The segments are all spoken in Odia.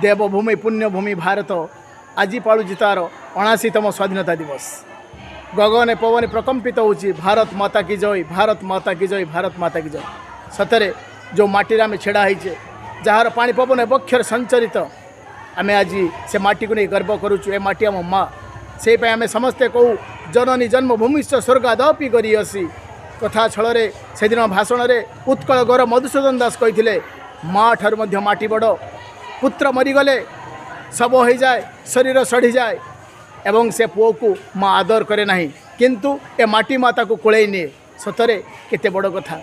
ଦେବଭୂମି ପୁଣ୍ୟଭୂମି ଭାରତ ଆଜି ପାଳୁଛି ତା'ର 79ତମ ସ୍ୱାଧୀନତା ଦିବସ। ଗଗନେ ପବନେ ପ୍ରକମ୍ପିତ ହେଉଛି "ଭାରତ ମାତା କି ଜୟ, ଭାରତ ମାତା କି ଜୟ, ଭାରତ ମାତା କି ଜୟ"। ସତରେ ଯେଉଁ ମାଟିରେ ଆମେ ଛିଡ଼ା ହେଇଛେ, ଯାହାର ପାଣି ପବନ ବକ୍ଷରେ ସଞ୍ଚରିତ, ଆମେ ଆଜି ସେ ମାଟିକୁ ନେଇ ଗର୍ବ କରୁଛୁ। ଏ ମାଟି ଆମ ମା। ସେଇ ପାଇଁ ଆମେ ସମସ୍ତେ କହୁ, "ଜନନୀ ଜନ୍ମଭୂମିଶ୍ଚ ସ୍ୱର୍ଗାଦପି ଗରୀୟସୀ"। କଥା ଛଳରେ ସେଦିନ ଭାଷଣରେ ଉତ୍କଳ ଗୌରବ ମଧୁସୂଦନ ଦାସ କହିଥିଲେ, ମା ଠାରୁ ମଧ୍ୟ ମାଟି ବଡ଼। ପୁତ୍ର ମରିଗଲେ ଶବ ହୋଇଯାଏ, ଶରୀର ସଢ଼ିଯାଏ ଏବଂ ସେ ପୁଅକୁ ମା ଆଦର କରେ ନାହିଁ, କିନ୍ତୁ ଏ ମାଟି ମା ତାକୁ କୋଳେଇ ନିଏ। ସତରେ କେତେ ବଡ଼ କଥା।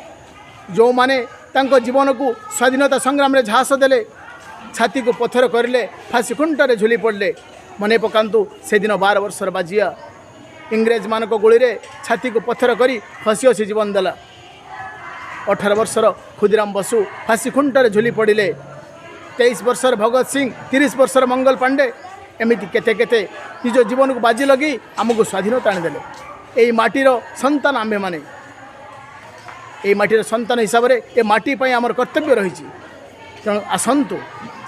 ଯେଉଁମାନେ ତାଙ୍କ ଜୀବନକୁ ସ୍ୱାଧୀନତା ସଂଗ୍ରାମରେ ଝାସ ଦେଲେ, ଛାତିକୁ ପଥର କରିଲେ, ଫାଶୀ ଖୁଣ୍ଟରେ ଝୁଲି ପଡ଼ିଲେ। ମନେ ପକାନ୍ତୁ, ସେଦିନ 12 ବର୍ଷର ବାଜିଆ ଇଂରେଜମାନଙ୍କ ଗୁଳିରେ ଛାତିକୁ ପଥର କରି ହସି ହସି ଜୀବନ ଦେଲା। 18 ବର୍ଷର ଖୁଦିରାମ ବସୁ ଫାଶୀ ଖୁଣ୍ଟରେ ଝୁଲି ପଡ଼ିଲେ। 23 ବର୍ଷର ଭଗତ ସିଂ, 30 ବର୍ଷର ମଙ୍ଗଲ ପାଣ୍ଡେ, ଏମିତି କେତେ କେତେ ନିଜ ଜୀବନକୁ ବାଜି ଲଗେଇ ଆମକୁ ସ୍ୱାଧୀନତା ଆଣିଦେଲେ। ଏଇ ମାଟିର ସନ୍ତାନ ଆମ୍ଭେମାନେ। ଏଇ ମାଟିର ସନ୍ତାନ ହିସାବରେ ଏ ମାଟି ପାଇଁ ଆମର କର୍ତ୍ତବ୍ୟ ରହିଛି। ତେଣୁ ଆସନ୍ତୁ,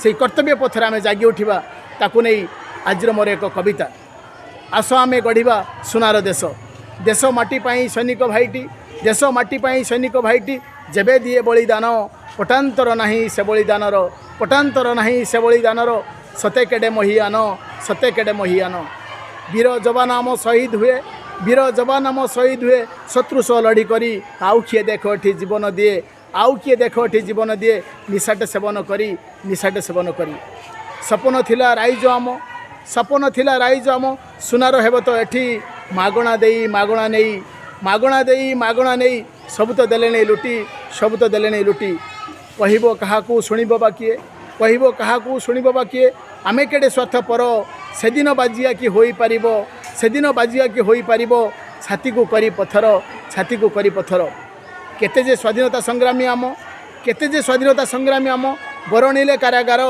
ସେଇ କର୍ତ୍ତବ୍ୟ ପଥରେ ଆମେ ଜାଗି ଉଠିବା। ତାକୁ ନେଇ ଆଜିର ମୋର ଏକ କବିତା। ଆସ ଆମେ ଗଢ଼ିବା ସୁନାର ଦେଶ। ଦେଶ ମାଟି ପାଇଁ ସୈନିକ ଭାଇଟି, ଦେଶ ମାଟି ପାଇଁ ସୈନିକ ଭାଇଟି ଯେବେ ଦିଏ ବଳିଦାନ, ପଟାନ୍ତର ନାହିଁ ସେ ବଳିଦାନର, ପଟାନ୍ତର ନାହିଁ ସେ ବଳିଦାନର। ସତେ କେଡ଼େ ମହିଆନ, ସତେ କେଡ଼େ ମହିଆନ। ବୀର ଯବାନ ଆମ ଶହୀଦ ହୁଏ, ବୀର ଯବାନ ଆମ ଶହୀଦ ହୁଏ ଶତ୍ରୁ ସହ ଲଢ଼ି କରି। ଆଉ କିଏ ଦେଖ ଏଠି ଜୀବନ ଦିଏ, ଆଉ କିଏ ଦେଖ ଏଠି ଜୀବନ ଦିଏ ନିଶାଟେ ସେବନ କରି, ନିଶାଟେ ସେବନ କରି। ସପନ ଥିଲା ରାଇଜ ଆମ, ସପନ ଥିଲା ରାଇଜ ଆମ ସୁନାର ହେବ ତ ଏଠି। ମାଗଣା ଦେଇ ମାଗଣା ନେଇ, ମାଗଣା ଦେଇ ମାଗଣା ନେଇ ସବୁ ତ ଦେଲେଣି ଲୁଟି, ସବୁ ତ ଦେଲେଣି ଲୁଟି। କହିବ କାହାକୁ, ଶୁଣିବ ବା କିଏ? କହିବ କାହାକୁ, ଶୁଣିବ ବା କିଏ? ଆମେ କେଡ଼େ ସ୍ୱାର୍ଥପର। ସେଦିନ ବାଜିଆ କି ହୋଇପାରିବ, ସେଦିନ ବାଜିଆ କି ହୋଇପାରିବ ଛାତିକୁ କରି ପଥର, ଛାତିକୁ କରି ପଥର? କେତେ ଯେ ସ୍ୱାଧୀନତା ସଂଗ୍ରାମୀ ଆମ, କେତେ ଯେ ସ୍ୱାଧୀନତା ସଂଗ୍ରାମୀ ଆମ ବରଣିଲେ କାରାଗାର,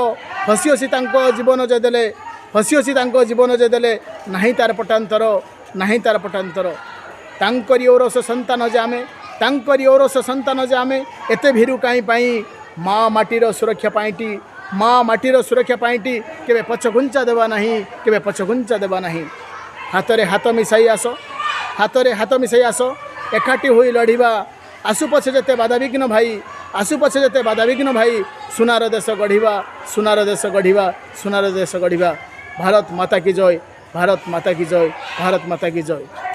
ହସି ହସି ତାଙ୍କ ଜୀବନ ଯେ ଦେଲେ, ହସି ହସି ତାଙ୍କ ଜୀବନ ଯେ ଦେଲେ, ନାହିଁ ତାର ପଟାନ୍ତର, ନାହିଁ ତାର ପଟାନ୍ତର। ତାଙ୍କରି ଔରସ ସନ୍ତାନ ଯେ ଆମେ, ତାଙ୍କରି ଔରସ ସନ୍ତାନ ଯେ ଆମେ, ଏତେ ଭୀରୁ କାହିଁ ପାଇଁ? ମା ମାଟିର ସୁରକ୍ଷା ପାଇଁଟି, ମା ମାଟିର ସୁରକ୍ଷା ପାଇଁଟି କେବେ ପଛଘୁଞ୍ଚା ଦେବା ନାହିଁ, କେବେ ପଛଘୁଞ୍ଚା ଦେବା ନାହିଁ। ହାତରେ ହାତ ମିଶାଇ ଆସ, ହାତରେ ହାତ ମିଶାଇ ଆସ, ଏକାଠି ହୋଇ ଲଢ଼ିବା। ଆସୁ ପଛେ ଯେତେ ବାଧାବିଘ୍ନ ଭାଇ, ଆସୁ ପଛେ ଯେତେ ବାଧାବିଘ୍ନ ଭାଇ, ସୁନାର ଦେଶ ଗଢ଼ିବା, ସୁନାର ଦେଶ ଗଢ଼ିବା, ସୁନାର ଦେଶ ଗଢ଼ିବା। ଭାରତ ମାତା କି ଜୟ, ଭାରତ ମାତା କି ଜୟ, ଭାରତ ମାତା କି ଜୟ।